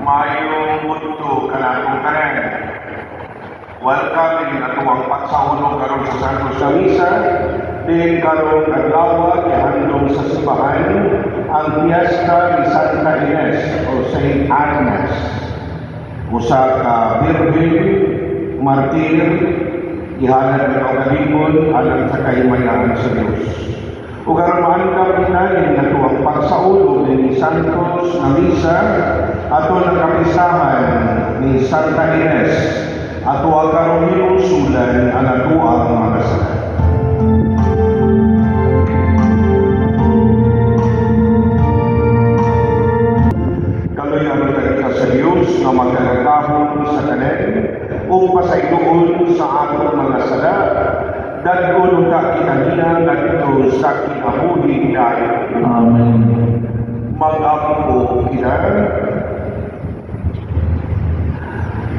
Maayong udto kanatong tanan. Welcome in atoang pagsaulog karon sa Santos sa Misa. Din karong adlaw, gihandom sa simbahan ang piyesta ni Santa Ines o Saint Agnes. Usa ka birhen, martir, gihalad ng kaugalingon alang sa kahimayaan sa Dios. Ug aron maandam kita ning atoang pagsaulog ni Santos nga Misa, ato ng kapisahan ni Santa Ines, ato ang karong hinulsulan ang atoang mga sala. Kaluy-an kita sa Dios nga makagagahom sa tanan ug pasayloon sa atong mga sala. Dad-on unta kita niya ngadto sa kinabuhi dayon. Amen. Mag-ampo kita.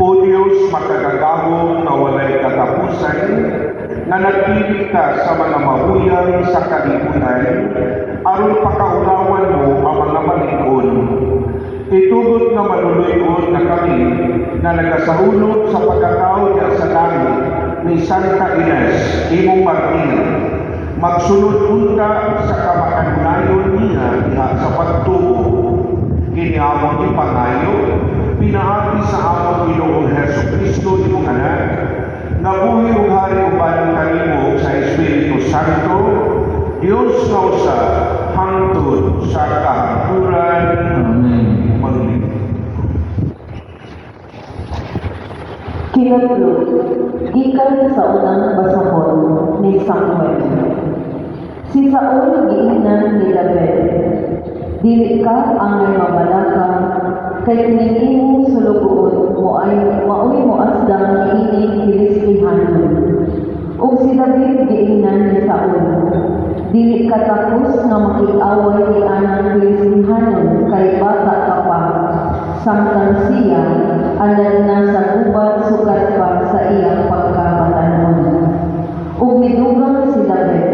O Diyos, makagagahom nga walay katapusan, nga nagpili ka sa mga mabuyang sa kalibutan, aron pakaulawan mo ang mga malig-on. Itugot nga maluluy-on na kami na nagasaulog sa pagkatao diha sa langit ni Santa Ines, imong martir, magsunod unta sa kamakanunayon niya diha sa pagtuo. Kini among ipangayo pinaagi sa among Ginoong Hesus Kristo, imong Anak, nga buhi ug hari uban kanimo ug sa Espiritu Santo, Dios nga usa hangtod sa kahangturan. Amen. Magliw. Kinatlo, gikan sa unang basahon ni Samuel. Si Saul giingnan ni David, "Dili ka angay mabalaka, kay kining imong sulugoon mo ay maoy moasdang niining Filistihanon." Ug si David giingnan ni Saul, "Dili ka takos nga makig-away ni anang Filistihanon kay bata ka pa, samtang siya anad na sa gubat sukad pa sa iyang pagkabatanon." Ug midugang si David,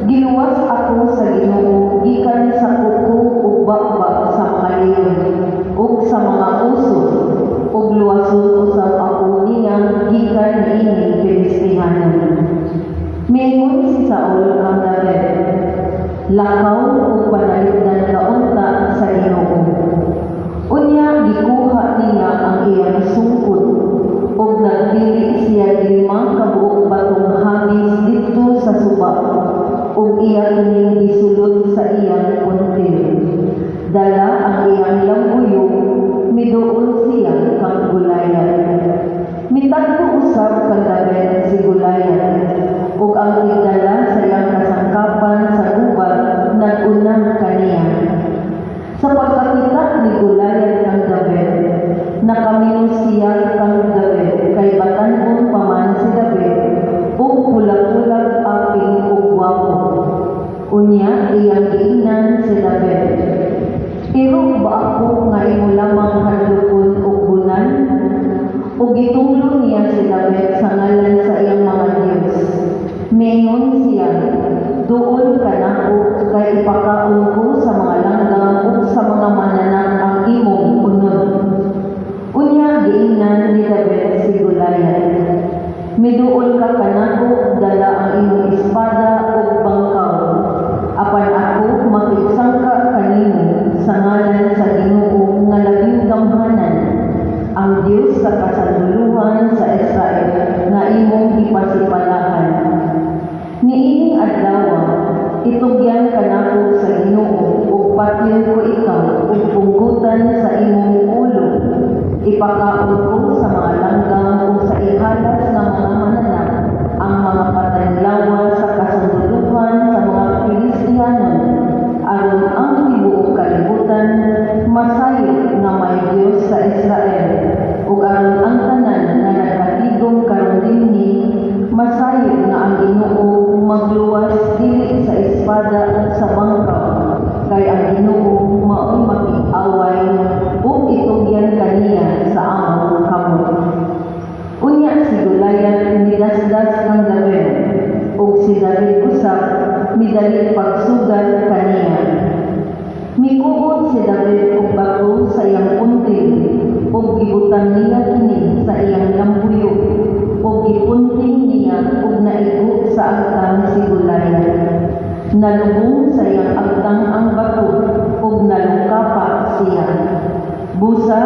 "Giluwas ako sa Ginoo gikan sa kuko ug bakba sa mga leon ug sa mga uso, ug luwason usab ako niya gikan niining Filistihanon." Miingon si Saul kang David, "Lakaw ug panalipdan ka unta sa Ginoo." Unya gikuha niya ang iyang sungkod ug nagdili siya 5 ka buok batong hamis didto sa suba ug iya kining gisulod sa iyang puntil. Dala ang iyang lambuyo, miduol siya kang Goliath. Mitagbo usab kang David si Goliath ug ang tigdala sa iyang kasangkapan sa gubat nag-una kaniya. Sa pagkakita ni Goliath kang David, nakaminyo siya kang David kay batan-on pa man si David ug pulag-pulag aping ug gwapo. Unya iyang giingnan si David, "Iro ba ako nga imo lamang hadlokon ug bunan?" Ug gitunglo niya si David sa ngalan sa iyang mga Dios. Miingon siya, "Duol ka nako kay ipakaon ko sa mga langgam ug sa mga mananak ang imong unod." Unya giingnan ni David si Goliath, "Miduol ka kanako dala ang imong espada ug bangkaw. Apan ako makigsangka kanimo sa ngalan sa Ginoo nga labing gamhanan, ang Dios sa kasanduluhan sa Israel nga imong gipasipalahan. Niining adlaw itugyan kanako sa Ginoo ug patyon ko ikaw ug punggutan sa imong ulo. Ipakaon ko sa mga langgam ug sa ihalas nga mga mananak ang mga patayng lawas sa kasanduluhan sa mga Filistihanon, aron ang tibuok kalibutan masayop nga may Dios sa Israel ug aron ang tanan nga nagkatigom karon dinhi masayop nga ang Ginoo magluwas dili sa espada ug sa bangkaw, kay ang Ginoo maoy makig-away ug itugyan kaniya sa among Busa,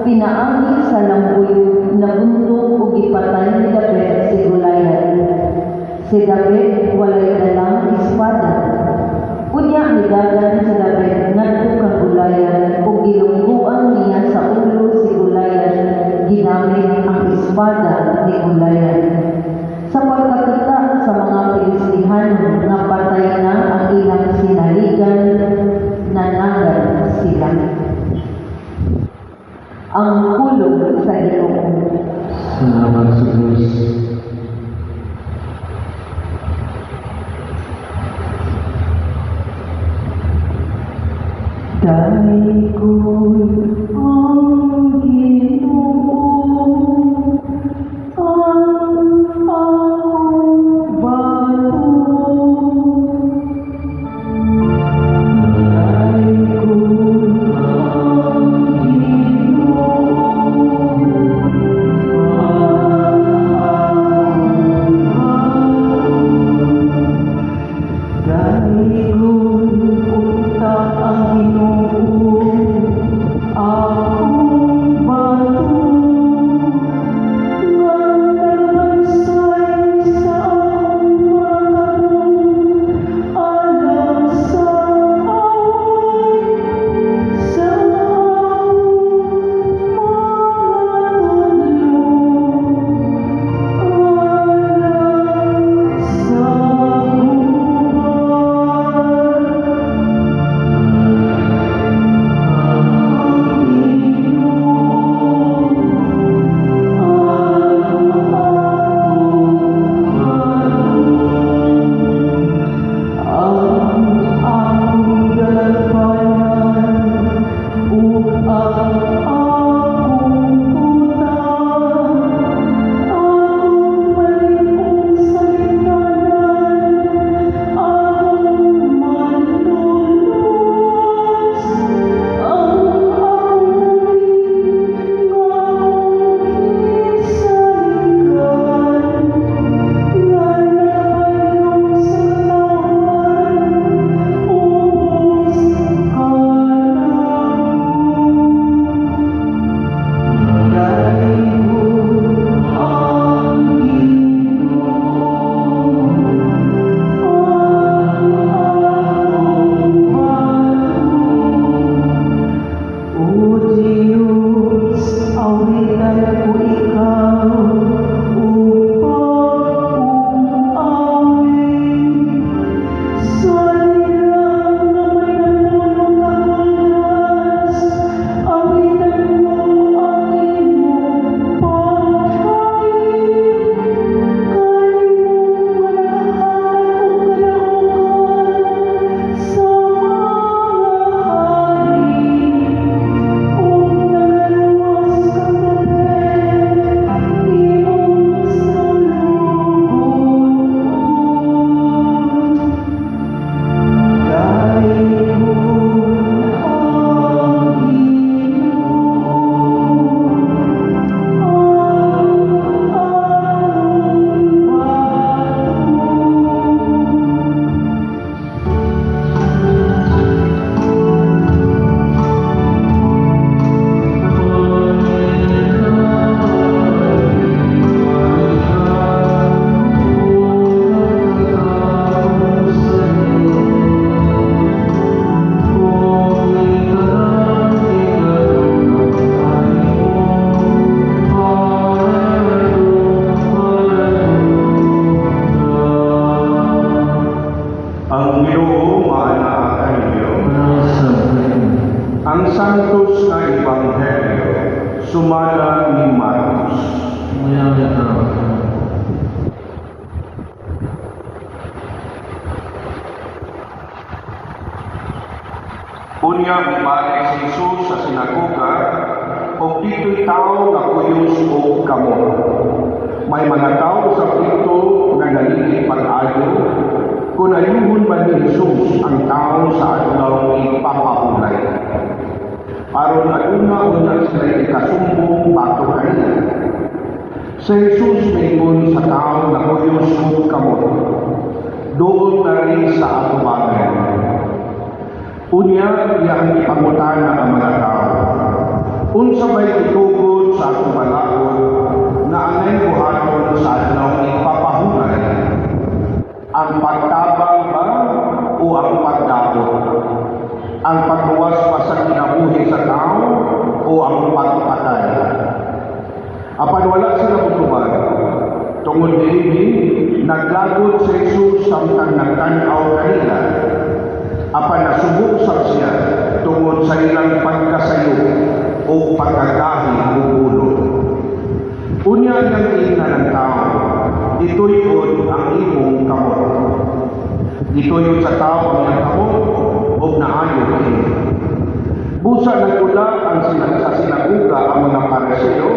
pinaagi sa lambuyo, nabuntog ug gipatay ni David si Goliath. Si David walay dalang espada. Unya midagan si David ngadto kang Goliath ug gilungguan niya sa ulo si Goliath ginamit ang espada ni Goliath. Sa pagkakita sa mga Pilistihano nga patay na ang ilang sinaligan, nanagan sila. Ang pulong sa Ginoo. Salamat sa Diyos. Daygon ang Ginoo, ang akong bato. Daygon ang Ginoo, ang akong bato. Daygon unta ang Ginoo, akong bato, nga nagbansay sa akong mga kamot alang sa away, sa akong mga tudlo alang sa gubat. Ang Ginoo, ang akong bato, ang akong dalagpanan ug ang akong kuta, akong malig-on sa ginikanan, akong manluluwas, ang akong dapit nga akong gisaligan, nga nagapadlong sa katawhan ubos kanamo. Daygon ang Ginoo, ang akong bato. O Diyos, awitan ko ikaw ug pag-awit sa lirang nga may napulong ka kwintas, awitan ko ang imong pagkaayo. Kanimo nga nagahatag og kalaukan sa mga hari ug nagaluwas kang David, imong sulugoon. Daygon ang Ginoo, ang akong bato. Ang Ginoo maanaa kaninyo. Ang Santos nga Ebanghelyo sumala ni Marcos. Unya mibalik si Jesus sa sinagoga ug didto'y tawo nga kuyos og kamot. May mga tawo sa didto nga nalingit pag-ayo kung ayuhon ba ni Jesus ang tawo sa adlaw ipapahulay, aron aduna unya sila ikasumbong batok kaniya. Si Jesus miingon sa tawo nga kuyos og kamot, "Duol diri sa atubangan." Unya, iyang ipangutana ang mga tao. niini, naglagot si Jesus samtang nagtan-aw kanila. Apan nasubo sab siya tungod sa ilang pagkasayo o pagkagahi og ulo. Unya iyang giingnan ang tao, "Ituyod ang imong kamot." Gituyod sa tao ang iyang kamot ug naayo kini. Busa nagula ang sa sinaguga ang mga Pariseo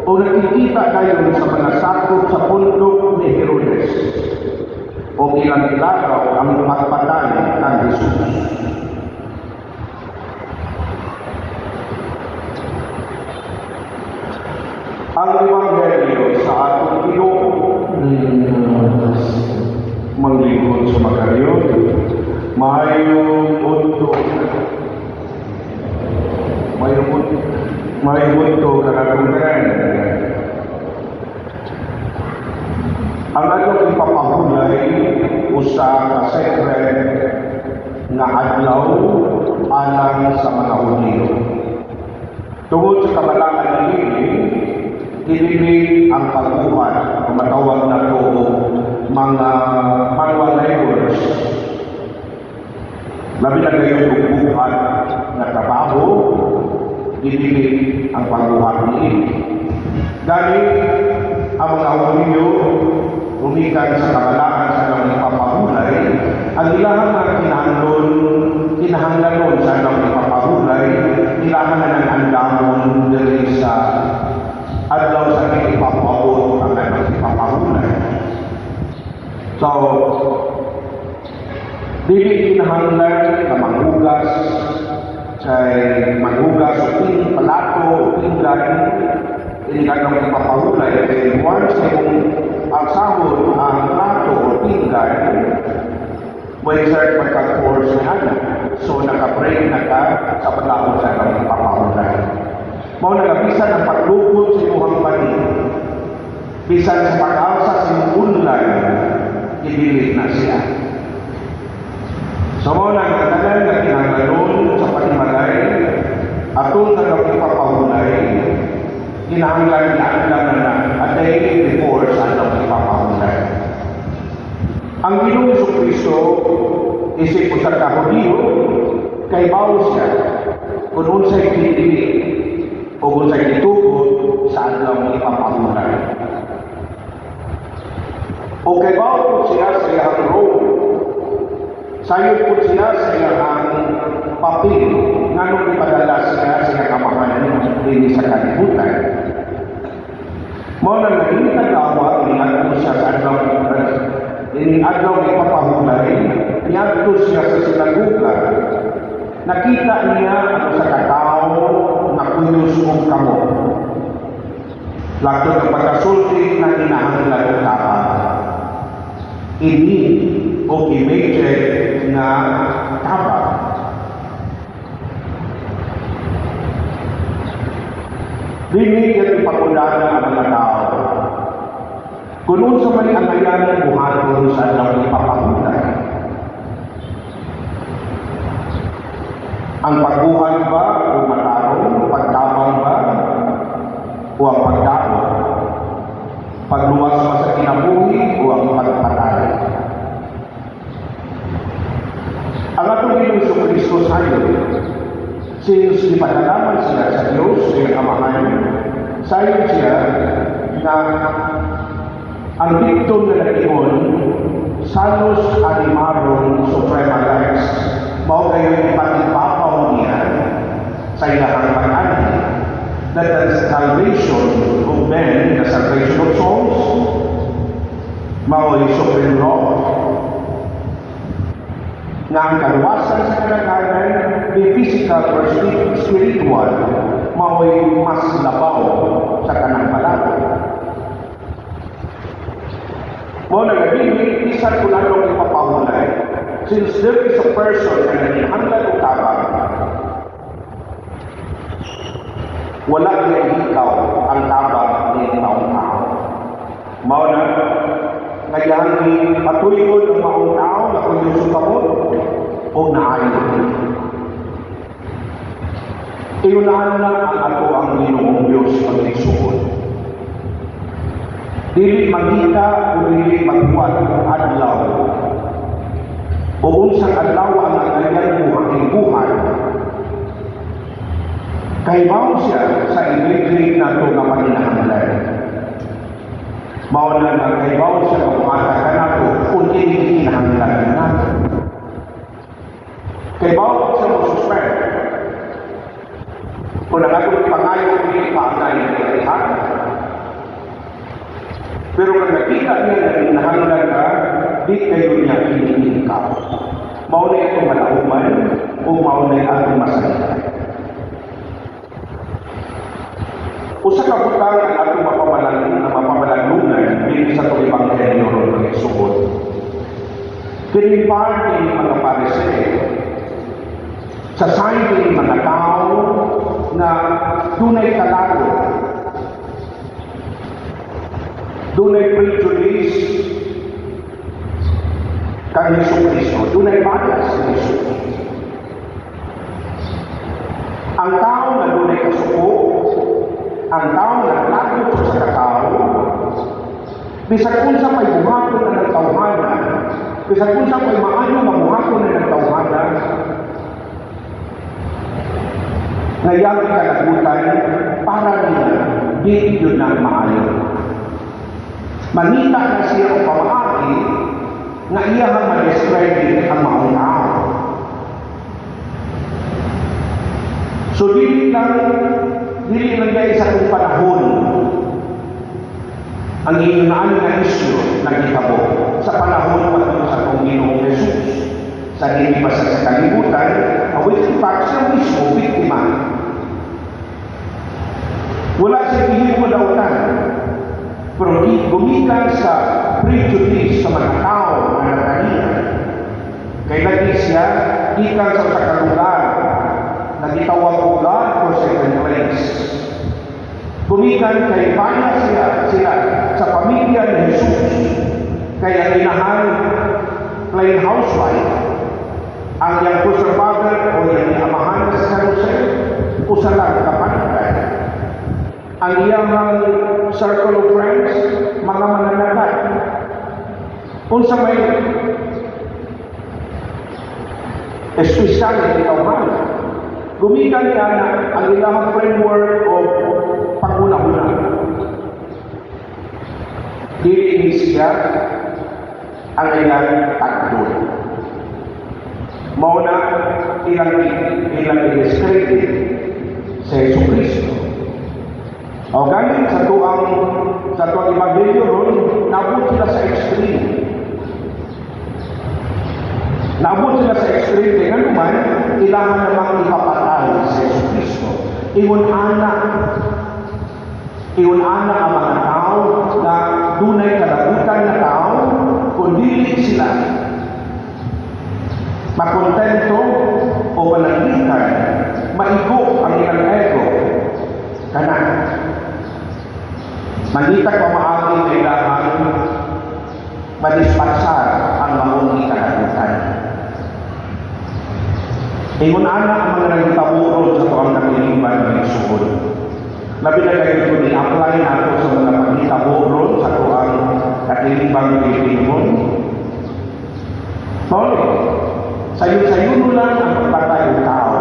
o nakikita dayon sa mga sakop sa pundok ni Herodes o ilang ilakaw ang pagpatay kang Jesus. Ang Ebanghelyo sa atong Ginoo. Manglingkod sa makariyo, maayong udto, maayong udto kanatong tanan. Ang atong ipapahulay usa ka sacred nga adlaw alang sa mga Hudiyo. Tungod sa kabalaan niini, dili ang pagbuhat, kung matawag na to mga manual labors. Labi na gayon og buhat nga trabaho, dili ang pagbuhat niini. Gani ang mga Hudiyo rumikan sa kabalaan sa ilang ipapahulay, ang ilahang mga kinahanglanon sa ilang ipapahulay, ilahang na ng andamon diri sa adlaw sa ipapabot ang ilang ipapahulay. So, dili kinahanglan na manghugas, kay manghugas o ping palato o pinggan, ini kanang ipapahulay, kay once imong alsahon ang plato o pinggan, mo-exert magka-force niya. So, naka-break na ka sa paglaon sa ilang ipapahulay. Mao nagabisan ang paglukot sa imong bani, bisan sa pag-alsa sa imong unlan, idili na siya. So, mao na ang tanan nga kinahanglanon sa panimalay, atol sa ilang ipapahulay, kinahanglan na na a day before sa ilang ipapahulay. Ang Ginoong Hesukristo, isip usa ka Hudiyo, kay bawo siya kung unsay pinili o unsay gitugot sa adlaw ipapahulay. O kay bawo po siya sa iyang role. Sayod po siya sa iyang papel nganong ipadala siya sa iyang amahan dinhi sa kalibutan. Mao na naging tagawa, niadto siya sa adlaw ini adlaw ipapahulay, niadto siya sa sinaguga. Nakita niya ang usa ka tawo nga kuyos og kamot. Lagtod ang pagkasulti na kinahanglan og tabang. Ini o immediate nga tabang. Dili yan ipakundana ang mga tao. Kung unsa may angayan buhaton sa adlaw ipapahulay. Ang pagbuhat ba o matarong, pagtabang ba o ang pagdaot? Pagluwas ba sa kinabuhi o ang pagpatay? Ang atong Ginoong Hesukristo sayo, since gipadalaman siya sa Dios sa iyang Amahan, sayo siya na ang dictum na nag-ingon, salus animarum suprema lex, mao kayo ipatipapaw niya sa iyang pag-anhi, that the salvation of men, the salvation of souls, mao'y supreme law. Nga ang kaluwasan sa kadaghanan, be physical or spiritual, mao'y mas labaw sa kanang balaod. Mao na gabini, bisan kung anong ipapahulay, since there is a person na nanginahanglan og tabang, wala niya ikaw ang tabang ni taong tao. Mao na, ngayang patuyod ang maong tao na kung yung kamot o naayo. Iunahan na ang ato ang Ginoong Diyos pag-isuod. Dili mangita o dili maghuwat og adlaw o unsang adlaw ang angayan mo ang buhat. Kahibaw siya sa ibig nato nga panginahanglan. Mao na nga kahibaw siya nga muhatag kanato kung dili kinahanglan nato. Kahibaw siya mo suspend kung ang atong pangayo dili pa angay ihatag. Pero kung nakita niya na kinahanglan ka, di kayo niya iniingkaw. Mao na itong malauman o mao na atong masalitan. Usa ka butang ang atong mapamalandungan dili sa atong ebanghelyo ron, mga igsuon. Kini party ni mga Pariseo sa side ni mga tao na dunay kalagot, dunay prejudice kang Hesus Kristo, dunay bias ni Hesus. Ang tao na dunay kasuko, ang tao na lagot sa katao, bisag unsa may buhaton na ng tawhana, bisag unsa may maayo nga buhaton na ng tawhana, ngayang kalagutan para niya, di yun na maayo. Mangita na siya og pamaagi nga iya ang ma-describe ang maong tao. So dili lang dahil sa itong panahon ang inyong nga isyu nagitabo sa panahon pa sa itong Ginoong Jesus sa dili pa sa kalibutan, which in fact siya mismo biktima. Wala siya gihimo dautan, pero gumikan sa prejudice sa mga tao na nakaniya. Kay lagi siya gikan sa usa ka lugar na gitawag og God forsaken place. Gumikan kay baya siya sila sa pamilya ni Jesus. Kaya inahan plain housewife, ang iyang foster father o iyang amahan sa San Jose, usa lang ka panagay. Ang iyang circle of friends, mga mananagat. Unsa may espesyal na tawhana, gumikan niya na ang ilang framework o panguna-una. Dili ni siya ang ilang tagdol. Mao na ilang i-discredit sa Jesu Kristo. O galing sa tuang ebanghelyo ron, naabot sila sa extreme. Naabot sila sa extreme kay nganuman kailangan namang ipapatay si Jesu Kristo. Ingon ana ang mga tao na dunay kalabutan na tao, kung dili sila makontento o pananglitan, maigo ang ilang ego, kana mangita pamaagi kailangan madispatsar ang maong ikalabutan. Ingon ana ang mga nagtabo ron sa tuang katilingban ng igsuon. Labi na kayo kung i-apply nato sa mga paghitabo ron sa tuang katilingban Pilipinhon. Sorry, sayo-sayo lang ang pagpatay ng tao.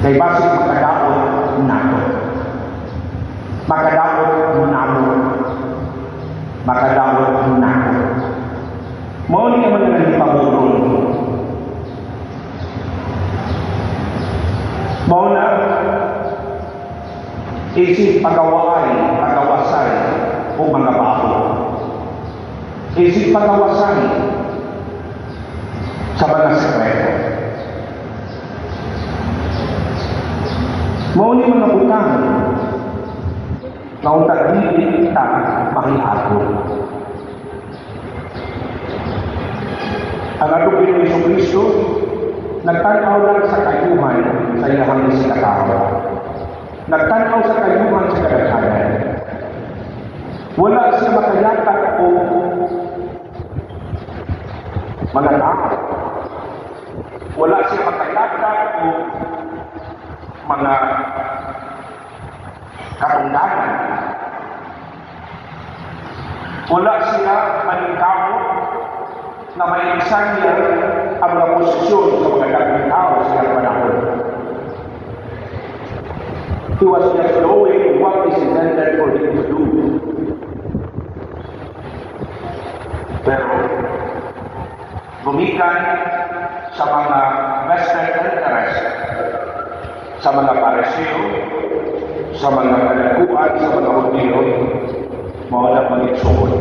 Kay basig makadaot nato. Makadaot namo. Makadaot nato. Mao ni ang mga nagtabo ron. Mao na isip pagawaay, pagawasay o mga baho. Isip pagawasay sa mga sekreto. Mao ni mga butang na unta dili ta mahihagon. Ang atong Ginoong Hesukristo nagtan-aw lang sa kayuhan sa iyahang isikatao. Nagtan-aw sa kayuhan sa kadaghanan. Wala siya makayatag o mga tao. Wala siya makayatag o mga katungdanan. Wala siya maningkamot na mailisan niya ang mga posisyon sa mga daghang tao sa iyang panahon. He was just doing what is intended for him to do. Pero, gumikan sa mga vested interest, sa mga Pariseo, sa mga kadakuan, sa mga Hudyo, mao na magigsuon.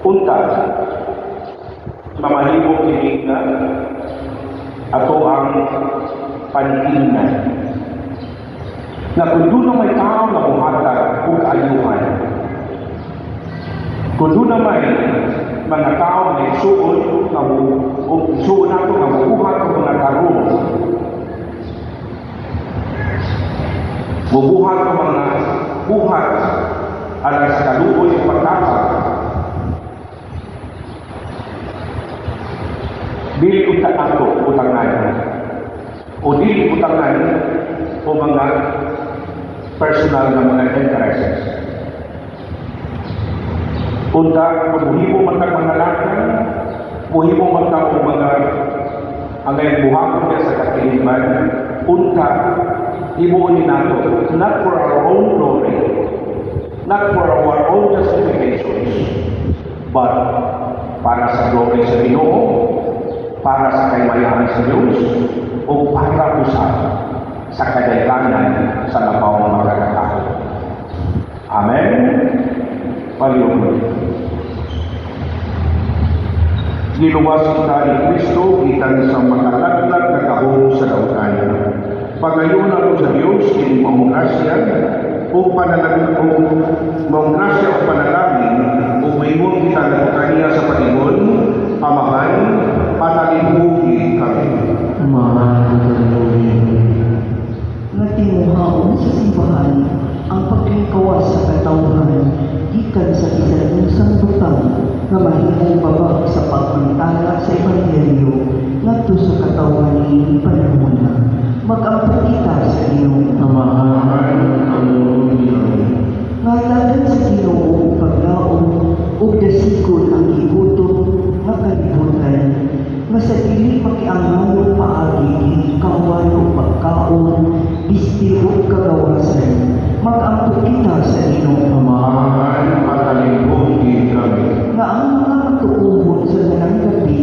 Unta, mamahimo kini nga ato ang paningnan na kung doon may tao nga muhatag og kaayuhan, kung doon may mga tao nga igsuon nga mo o igsuon nato nga mubuhat og mga tarong, mubuhat og mga buhat alang sa kaluoy ug pagtabang, dili unta ato utangan o dili utangan o mga personal na mga interests. Unta, kung muhimo man kang mga lakang, muhimo man kang og mga angay buhaton niya sa katilingban, unta, himuon ni nato, not for our own glory, not for our own justifications, but para sa glory sa Ginoo, para sa kayamanan sa Diyos, o para usab sa kadayganan sa labaw ng mga katao. Amen. Palihog. Giluwas kita ni Kristo gikan sa makalaglag na gahom sa dautan. Pagayon nato sa Dios kini maong grasya o panalangin o maong grasya o panalangin o maingon kita ngadto kaniya sa pag-ingon, Amahan, patalimhugi kami. Amahan, patalimhugi kami. Nga tinguhaon sa simbahan ang paglikawas sa katawhan gikan sa bisan unsang butang nga mahimong babag sa pagmantala sa ebanghelyo ngadto sa katawhan niining panahona. Mag-ampo kita sa Ginoo. Amahan, patalimhugi kami. Nga hatagan sa Ginoo og paglaom ug dasigon ang gigutom nga kalibutan nga sa dili makiangayong paagi gihikawan og pagkaon, bisti ug kagawasan. Mag-ampo kita sa Ginoo. Amahan, patalimhugi kami. Nga ang mga matuohon sa tanang gabi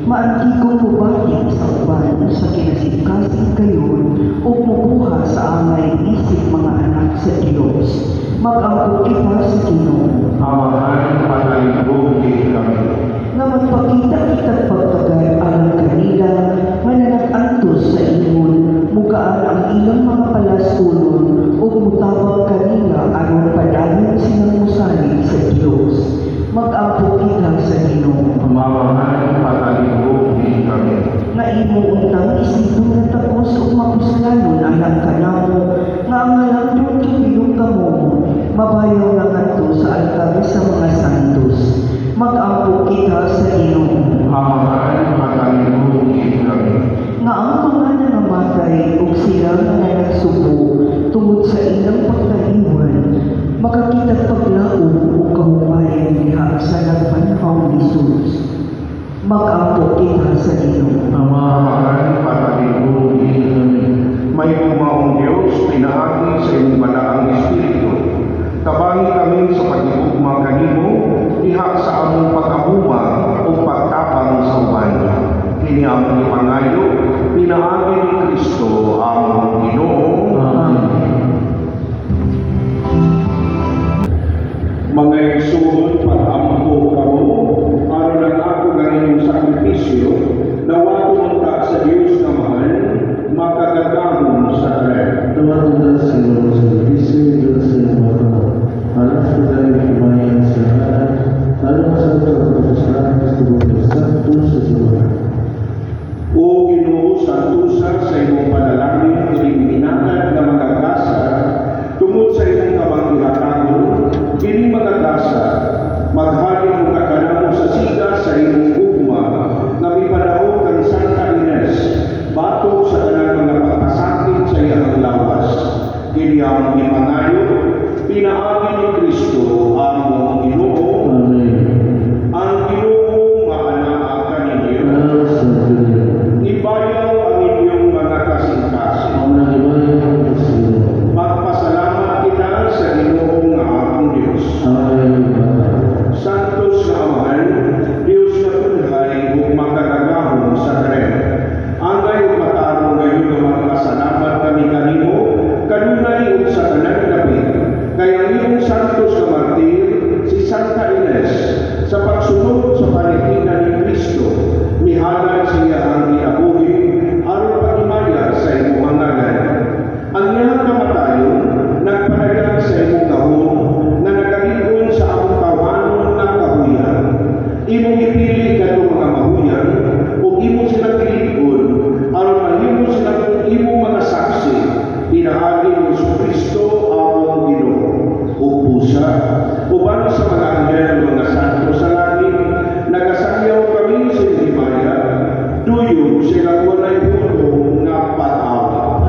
maantigon mobati sa uban sa kinasikasing kayon ug mobuhat sa angay isip mga anak sa Dios. Mag-ampo kita sa Ginoo. Amahan, patalimhugi kami. Nga magpakita kitag pagtagay alang kanila nga nanag-antos sa ingon, mugaan ang ilang mga palasunon ug mutabang kanila aron padayon silang mosalig sa Dios. Mag-ampo kita sa Ginoo. Amahan, patalimhugi kami. Nga imo untang isipon nga takos ug mapuslanon alang kanamo nga ang halangdon bilog kamo mabayaw na ngadto sa altar sa mga santos. Mag-ampo kita sa Ginoo. Amahan, patalimhugi kami. Nga ang mga nangamatay ug sila nga nagsubo tungod sa ilang pagtaliwan makakitag paglaom ug kahupayan diha sa nagpanhaw ni Jesus. Mag-ampo kita sa Ginoo. Amahan, patalimhugi kami. May umaong Diyos, pinaagi sa iyong balaang Espiritu. Tabangi kami sa pagigugma kanimo, diha sa among pag-amuma o pagtabang sa uban. Kini among ipangayo, pinaagi ni Kristo among Ginoo. Amen. Mga igsoon, pag-ampo kamo, aron ang ako ganing sakripisyo, nawato unta sa Dios Amahan, makagagahom sa tanan. Tuwan sa iyong sakripisyo, Diyos sa iyong mga alang sa tayo kumain sa lahat, lalo sa pagkakasalanan ng Espiritu Santo sa simbahan. O Ginoo, sa tusa sa imong panalangin kining hinatag nga mga grasa tungod sa imong kabangihatagon, kini mga grasa maghalin mo kanamo sa siga sa imong gugma nga mipadaog kang Santa Ines batok sa tanang mga pagpasakit sa iyang lawas. Kini ang ipangayo pinaagi tuyo sa ilang walay hulong nga pag-awat.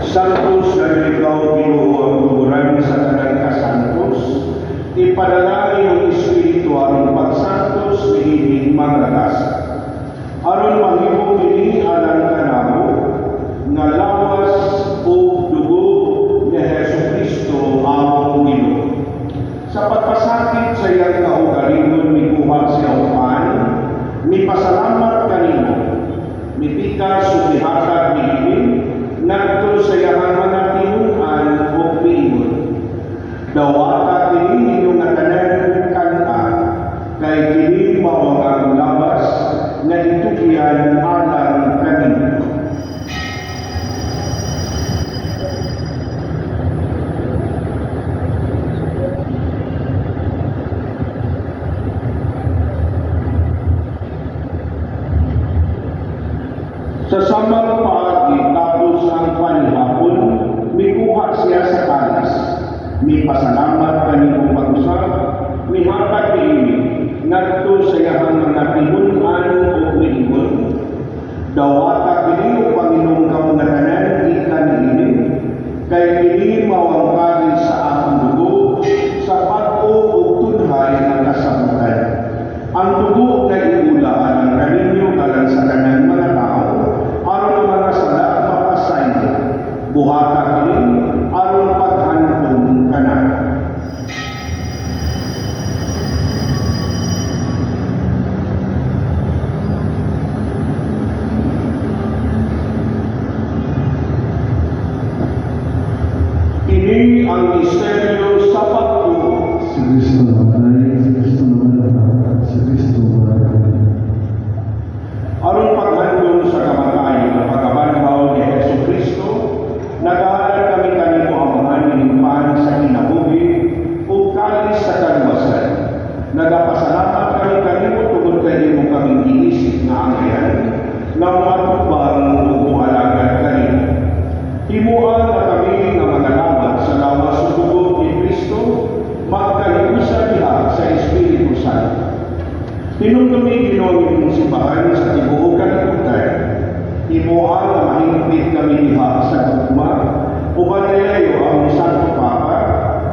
Santos na ikaw, Ginoo, ang tuguran sa tanang kasantos, ipadala ang Espiritu aron pagsantos niining mga gasa. Aron mahimo kini alang kanamo nga lawas ug dugo ni Hesus Kristo among Ginoo. Sa pagpasakit sa iyang kaugalingon, mikuha siya og pan, mipasalamat kanimo, mipikas ug mihatag niini ngadto sa iyang mga tinun-an ug miingon: "Dawata kini ninyo nga tanan ug kan-a, kay kini mao ang akong lawas nga itugyan alang kaninyo." Sa samang paagi, tapos ang panihapon, mikuha siya sa kalis. Mipasalamat kanimo pag-usab, mihatag niini ngadto sa iyang mga tinun-an ug miingon: "Dawata kini ug panginom kamo nga tanan gikan niini, kay kini mao ang kalis sa akong dugo sa bag-o ug tunhay nga kasabutan. Ang dugo nga iula alang kaninyo alang sa tanang mga tao aron ang mga sala mapasaylo. Buhata kini aron paghandom kanako." Ini ang misteryo sa pagtuo. Si Kristo namatay, si Kristo namalata, si Kristo namatay. Aron paghandom sa kamatayon at pagkabanhaw ni Hesus Kristo, nagahalad kami kanimo, Amahan, ining pan sa kinabuhi ug kalis sa kaluwasan. Nagapasalamat kami kanimo tungod kay imo kaming giisip nga anggayan nga moatubang ug moalagad kanimo. Himoa nga kami nga mga lamat sa lawas ug dugo ni Kristo magkahiusa diha sa Espiritu Santo. Hinumdumi, Ginoo, ang imong simbahan sa tibuok kalibutan. Himoa nga mahingpit kami diha sa gugma uban ni Leo among Santo Papa,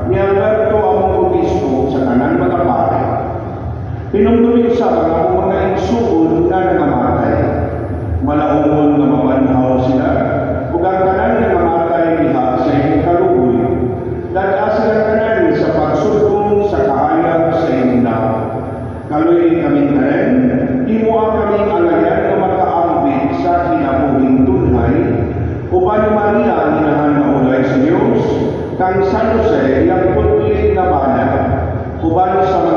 ni Alberto among Obispo, sa tanang mga pare. Hinumdumi usab ang among mga igsuon nga nangamatay. Malaumon nga mabanhaw sila ug ang tanan nga namatay diha sa imong kaluoy. Dad-a sila tanan sa pagsugong sa kahayag sa imong nawong. Kaluy-i kaming tanan, himoa kaming angayan nga makaambit sa kinabuhing tunhay, uban ni Maria ang inahan nga ulay sa Dios, kang San Jose iyang putli na bana, uban sa